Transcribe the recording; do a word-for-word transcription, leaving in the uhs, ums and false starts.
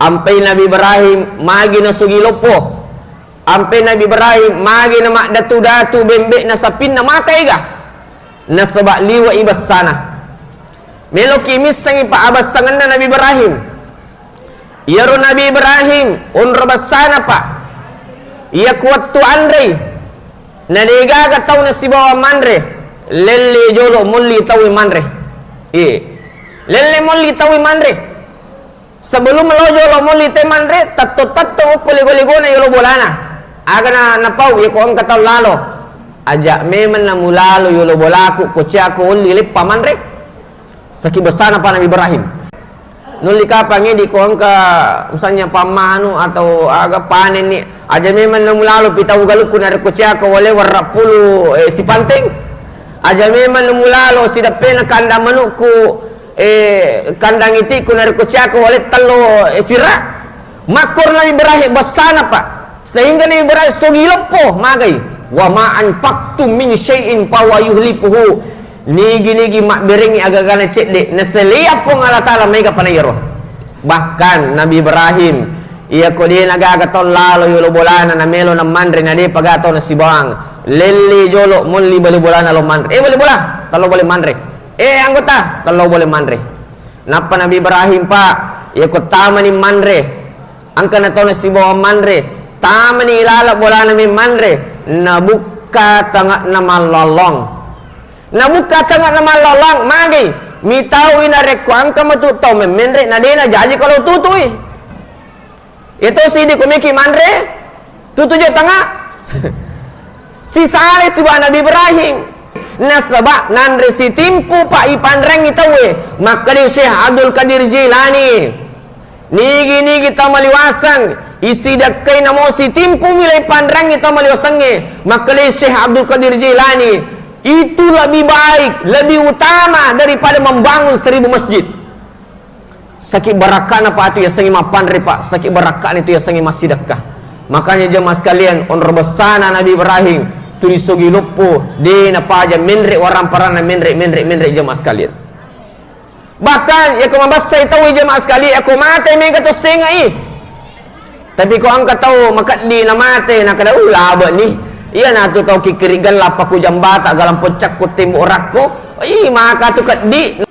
Ampai Nabi Ibrahim magi nasugi loppo. Ampai Nabi Ibrahim magi na maddatu-datu bembe'na sapinna mata ega. Nasaba liwe'i bessana. Meloki missengi pa abessangenna Nabi Ibrahim. Iyaro Nabi Ibrahim onro bessana pa. Iya kuwettu anrei. Na degaga tau nasibawa manre. Lelle jolo molli tau manre. Iye. Lelle molli tau manre. Sebelum lo jolo molli te manre, tetto-tetto okko lego-legona yolo bolana. Aga na napau, yako engka tau lalo. Aja memang namulalo yolo bolaku, ko ciako olli leppa manre. Saki besana pa Nabi Ibrahim. Nulli kapang edi ko engka misalnya pammanu atau aga panen ni. Aja memang namulalo pitau galukku narekko ciako wale warra pulu, eh, sipanteng. Aja memang namulalo sidappena kandang manukku, eh, kandang itiku narekko ciako wale tello, eh, sira. Makkor Nabi Ibrahim bessana pa. Sehingga Nabi Ibrahim sogi loppo magai. Wa ma anfaqtum min syai'in fahuwa yukhlifuhu. Nigi-nigi mabberengngi agagana cedde, naselea Puang Allah Taala maega panayaro. Bahkan Nabi Ibrahim, iya ko de nagaga tau lalo yolo bolana namelo namanre na de paga tau nasibawang. Lelle jolo molli bale bolana lo manre. Eh, bale bola, tello bale manre. Eh, anggota, tello bale manre. Nappa Nabi Ibrahim, Pak, iya ko tamani manre, engka na tau nasibawa manre, tamani ilala bolana me manre, nabukka tengekna mallolong. Nabukka tengekna mallolong, magai, mitau ina rekko engka matu tau memmenre, na dena jaji kalau tutui. Itu sidi kumiki manre, tutu jo tengah. Sisale siba Nabi Ibrahim. Nasaba nanre sitimpu pa ipanrangi tauwe. Makkeda Syekh Abdul Qadir Jilani. Nigi-nigi tau maliwaseng, isidakkai namo sitimpu mila ipanrangi tau maliwasengnge. Makkeda Syekh Abdul Qadir Jilani. Itu lebih baik, lebih utama daripada membangun seribu masjid. Saki barakka'na, Pak, tu yasengnge mappanre, Pak. Saki barakka'na tu yasengnge massidekka. Makanya jemaah sekalian, onro bessana Nabi Ibrahim, tuli sogi loppo, de napaja menre waramparanna menre, menre, menre jemaah sekalian. Bahkan, yako mabessai tau jemaah sekalian, yako mate mega to sengai. Tapi ko engka tau makeddi na mate, nakada, "Uh, labe ni." Iya natu tau kikkiri gella pakujang bata galang peccakku tembok rakko. Ih, maka tu keddi.